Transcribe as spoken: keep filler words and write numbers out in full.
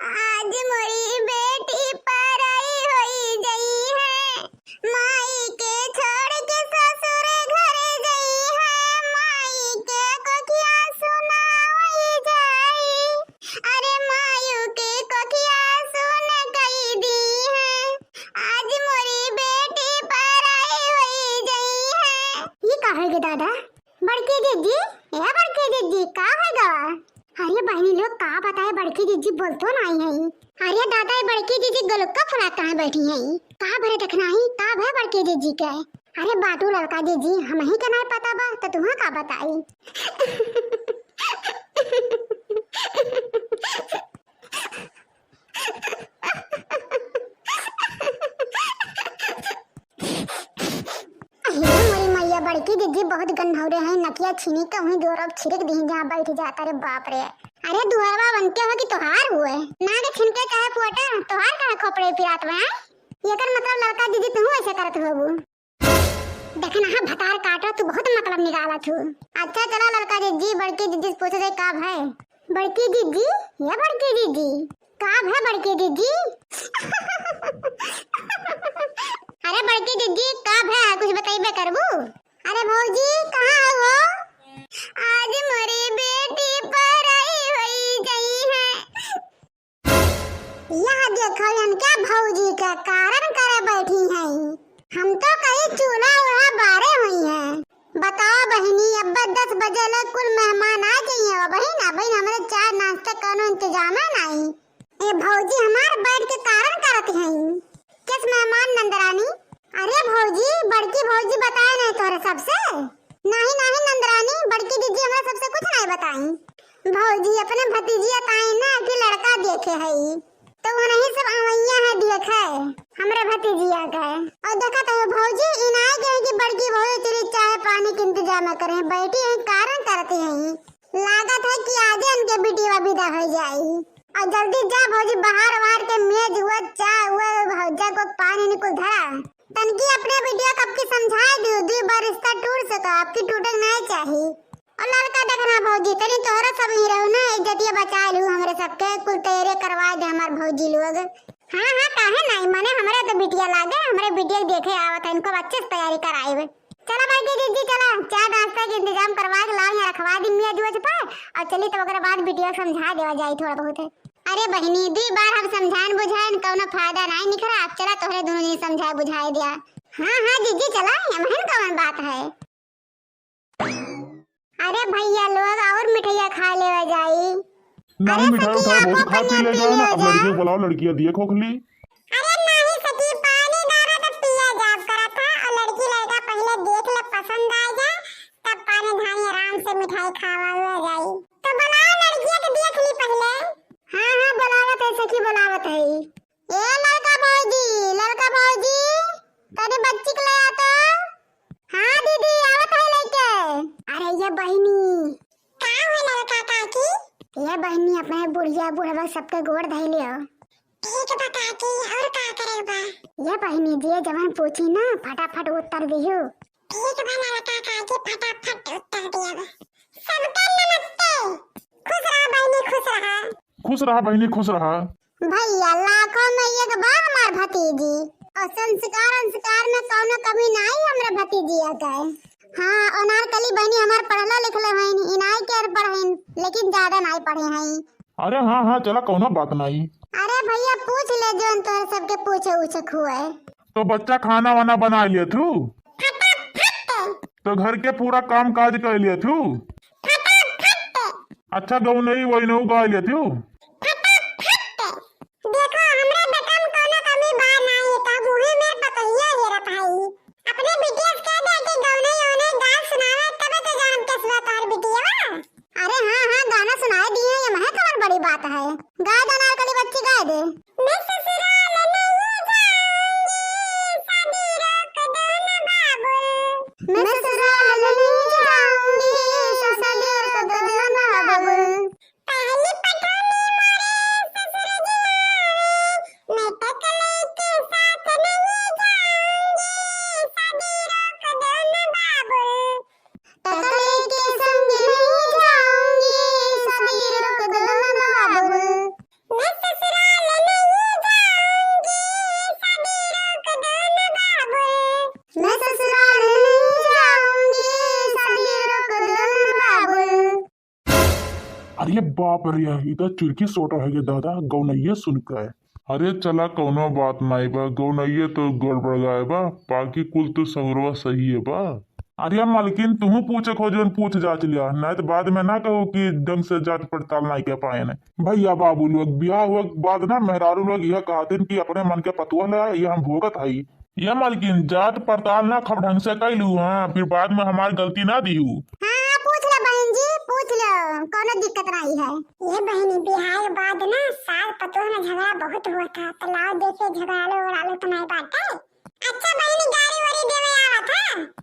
आज मोरी बेटी पराई होई जइहै, माई के छोड़ के ससुर घर जइहै, माई के कोखिया सुनावई जाई। अरे मायू के कोखिया सुन कई दीहै, आज मोरी बेटी पराई होई जइहै। ई का होइ गे दादा? बड़की जिज्जी, ए बड़की जिज्जी, का होइ गवा? अरे बहिनी लोग, का बताए, बड़की जिज्जी बोलतो नाहीं है। अरे दादा, ए बड़की जिज्जी गलुक्का फुला कहाँ बैठी है? का भरे देखना ही, का भय बड़की जिज्जी के? अरे बाटू ललका जिज्जी, हमहीं के नाहीं पता बा, त तुहाँ का बताई? अरे मोरी मैया, बड़की जिज्जी बहुत गन्हौरे हैं, नकिया छीनी के वहीं दुआरा छिड़क दीही जहाँ बैठ जाता। रे बाप रे। अरे दुआरवा उनके हो कि तोहार हुए? ना के छिनके चाहे पोटा, तोहार काहे खोपड़े पिरात बा, हैं? एकर मतलब ललका जिज्जी तुहूँ ऐसे करत होबू। देखना हा भतार काटा, तू बहुत मतलब निकालत हू। अच्छा चला ललका जिज्जी, बड़की जिज्जी से पूछे जाए का भय। बड़की जिज्जी, या बड़की जिज्जी, का भय बड़की जिज्जी? अरे बड़की जिज्जी, का भय, कुछ बतइबे करबू? अरे भौजी, कहाँ हो? आज मोरी बेटी पराई होई जइहै। यह देखो इनके भौजी के कारण करे बैठी हैं। हम तो कही चूल्हा उल्हा बारे हुई हैं। बताओ बहिनी, अब दस बजे ले कुल मेहमान आ जाइए। अब बहिन, अब बहिन हमरे चाय नाश्ते कौनो इंतजाम है नहीं। ए भौजी हमार बैठ के कारण करत हैं। किस मेहमान नंदरानी? अरे भौजी, बड़की भौजी बताए नहीं तोहरे सबसे? नहीं, नहीं नंदरानी, बड़की जिज्जी हमरा सबसे कुछ नहीं बताई। भौजी अपने भतीजिया ताई ना कि लड़का देखे हई, तो वही सब अवैया है देखे हमरे भतीजिया के। और देखा तो भौजी इनाई गए कि बड़की भौजी तेरी चाय पानी के इंतजाम करे, बैठी है कारण करती है। लागत है कि आजे उनके बिटिया विदा हो जाई। और जल्दी जा भौजी, बाहर वार के मेज हुआ, चाय हुआ, भौजा को पानी निकुल धरा। तनकी अपने बिटिया कब की समझाए दू, दू बार रिश्ता टूट सका, अब की टूटे के नहीं चाही। और ललका देखना भौजी, तनी तोहरा सब ही रहू ना, इज्जतिया बचा लू हमरे सबके, कुल तैयारी करवा दे हमार भौजी लोग। हाँ, हाँ, काहे नहीं, मने हमरे तो बिटिया लागे, हमरे बिटिया के देखे आवत है, इनको अच्छे से तैयारी कराइबे। चला बड़की जिज्जी, चला, चाय नाश्ता के इंतजाम करवा के लाओ, यहाँ रखवा दी मेज वेज पर, और चली तब ओकरे बाद बिटिया के समझा देवा जाई थोड़ा बहुत। अरे बहिनी, दुई बार हम समझाएन बुझाएन, कौनो फायदा नाई निकरा। अब चला तोहरे दोनों जनी समझाए बुझाए दिया। हाँ, हाँ जिज्जी, चला, एमहन कौन बात है। अरे भैया लोग, और मिठाइया खा लेवा जाई। नहीं, अरे मिठाई सखी, उठाई बहुत आपो खा पी तनिया ले पी जाए ना। लेवा अब लड़कियों जाए। को बुलाओ, लड़कियां दिए खोखली। अरे नहीं सखी, पानी दाना तो पिया जाब करत है, और लड़की लड़का पहले देख ले, पसंद आ जाए, तब पानी धानी आराम से मिठाई खावा हुआ जाई। तो बुलाओ लड़किया के देख ली पहले। हाँ, हाँ, बुलावत है सखी, बुलावत है। ए ललका भौजी, ललका भौजी, तनी बच्ची के ले आ तो। हाँ दीदी, आवत है लेके। अरे ये बहिनी। का हो ललका काकी? ये बहिनी, अपने बुढ़िया बुढ़वा सबके गोड़ धइ लियो। ठीक बा काकी, और का करे बा? ये बहिनी, जे जवन पूछी ना, फटाफट उत्तर दियो। ठीक बा ललका काकी, फटाफट उत्तर दियो। सबके नमस्ते। खुश रहा बहिनी, खुश रहा। खुश रहा बहिनी, खुश रहा। भैया, लाखों में एक बा हमार भतीजी। और संस्कार, संस्कार में कौनो कमी नाई हमरे भतीजिया के। हाँ, अनारकली बहिनी हमार पढ़ला लिखले हईन, इनाई के पढ़ेन, लेकिन ज्यादा नाई पढ़े हईं। अरे हाँ, हाँ, चला, कौनो बात नाई। अरे भैया, पूछ ले जौन तोहरे सबके पूछे उछे हुए। तो बच्चा खाना वाना बना लिया थू? फटाफट। तो घर के पूरा काम काज कर लिया थू? फटाफट। अच्छा गौनई वैनऊ गा लिया थू? फटाफट। देखो, हमरे बेटा में कौनो कमी बा नाई, तो मुँहे में पतोहिया हेरत हई। अपने बिटिया से कह दे कि गौनई औनई गाय सुनावे, तबे तो जानब के सुना तोहर बिटिया। अरे हाँ, हाँ, गाना सुनाए दिए, ये महे कवन बड़ी बात है। गाय दे अनारकली बच्ची, गाय दे। मैं ससुराल नहीं जाऊंगी, शादी रोक दो ना बाबुल। मैं ससुराल नहीं जाऊंगी, शादी रोक दो ना बाबुल। पहली पटौनी मोरे ससुर जी आवे, मैं टकले के साथ नहीं जाऊंगी, शादी रोक दो ना बाबुल। टकले के संग नहीं जाऊंगी, शादी रोक दो ना बाबुल। मैं ससुर बाप रे, ई त चुरकी सोटा है गे दादा, गौनइये सुन के। अरे चला, कौनो बात नाई बा, गौनइये तो गड़बड़ गाए बा, बाकी कुल तो सगरवा सही है बा। अरे मालकिन, तुहू पूछे खो जौन पूछ जाँच लिया, नाई तो बाद में ना कहो कि ढंग से जाँच पड़ताल नाई कर पाए ने। भैया बाबू लोग, बियाह हुआ के बाद ना मेहरारू लोग यह कहते हैं कि अपने मन के पतोह ले आए, ये हम भोगत हई। ये मालकिन, जाँच पड़ताल ना खूब ढंग से कैलू, हाँ, फिर बाद में हमार गलती ना दिहू। हाँ, हाँ, पूछ लो बहन जी, पूछ लो, कौनो दिक्कत नहीं है। ये बहनी, बियाह के बाद ना सास पतोह में झगड़ा बहुत हुआ था, तो लाओ देखे झगड़ालू उड़ालू तो नहीं बाटे। अच्छा बहनी, गाड़ी वाड़ी देवे आवत है?